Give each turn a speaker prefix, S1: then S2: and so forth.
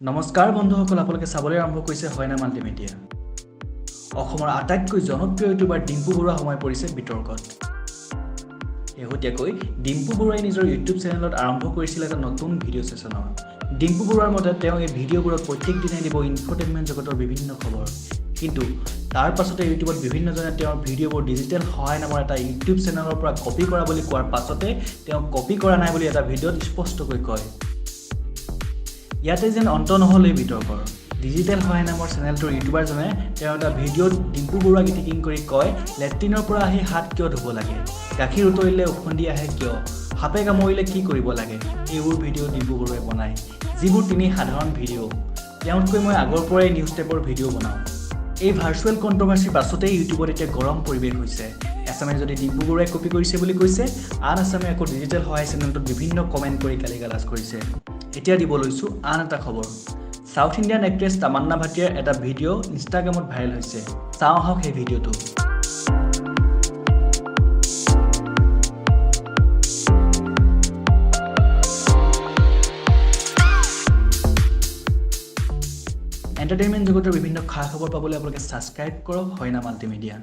S1: নমস্কাৰ বন্ধুসকল, আপোনালোকে চাবলৈ আৰম্ভ কৰিছে হয়না মাল্টিমিডিয়া। অসমৰ আটাইতকৈ জনপ্ৰিয় ইউটিউবাৰ ডিম্পু বৰুৱা সোমাই পৰিছে বিতৰ্কত। শেহতীয়াকৈ ডিম্পু বৰুৱাই নিজৰ ইউটিউব চেনেলত আৰম্ভ কৰিছিল এটা নতুন ভিডিঅ' ছেশ্যনৰ। ডিম্পু বৰুৱাৰ মতে তেওঁ এই ভিডিঅ'বোৰত প্ৰত্যেক দিনাই দিব ইনফৰটেইনমেণ্ট জগতৰ বিভিন্ন খবৰ। কিন্তু তাৰ পাছতে ইউটিউবত বিভিন্নজনে তেওঁৰ ভিডিঅ'বোৰ ডিজিটেল সহায় নামৰ এটা ইউটিউব চেনেলৰ পৰা কপি কৰা বুলি কোৱাৰ পাছতে তেওঁ কপি কৰা নাই বুলি এটা ভিডিঅ'ত স্পষ্টকৈ কয়। ইয়াতে যেন অন্ত নহ'ল এই বিতৰ্কৰ। ডিজিটেল সহায় নামৰ চেনেলটোৰ ইউটিউবাৰজনে তেওঁ এটা ভিডিঅ'ত ডিম্পু বৰুৱাক ইতিকিং কৰি কয়, লেট্ৰিনৰ পৰা আহি হাত কিয় ধুব লাগে, গাখীৰ উতলিলে ওফন্দি আহে কিয়, সাপে কামুৰিলে কি কৰিব লাগে, এইবোৰ ভিডিঅ' ডিম্পু বৰুৱাই বনায়, যিবোৰ তেনেই সাধাৰণ ভিডিঅ'। তেওঁতকৈ মই আগৰ পৰাই নিউজ টেপৰ ভিডিঅ' বনাওঁ। এই ভাৰ্চুৱেল কণ্ট্ৰভাৰ্চিৰ পাছতেই ইউটিউবত এতিয়া গৰম পৰিৱেশ হৈছে। এচামে যদি ডিম্পু বৰুৱাই কপি কৰিছে বুলি কৈছে, আন এচামে আকৌ ডিজিটেল সহায় চেনেলটোত বিভিন্ন কমেণ্ট কৰি গালি গালাজ কৰিছে। এতিয়া দিব লৈছোঁ আন এটা খবৰ। চাউথ ইণ্ডিয়ান এক্ট্ৰেছ তামান্না ভাটিয়াৰ এটা ভিডিঅ' ইনষ্টাগ্ৰামত ভাইৰেল হৈছে। চাওঁ আহক সেই ভিডিঅ'টো। এণ্টাৰটেইনমেণ্ট জগতৰ বিভিন্ন খা খবৰ পাবলৈ আপোনালোকে ছাবস্ক্ৰাইব কৰক হয়না মাল্টিমিডিয়া।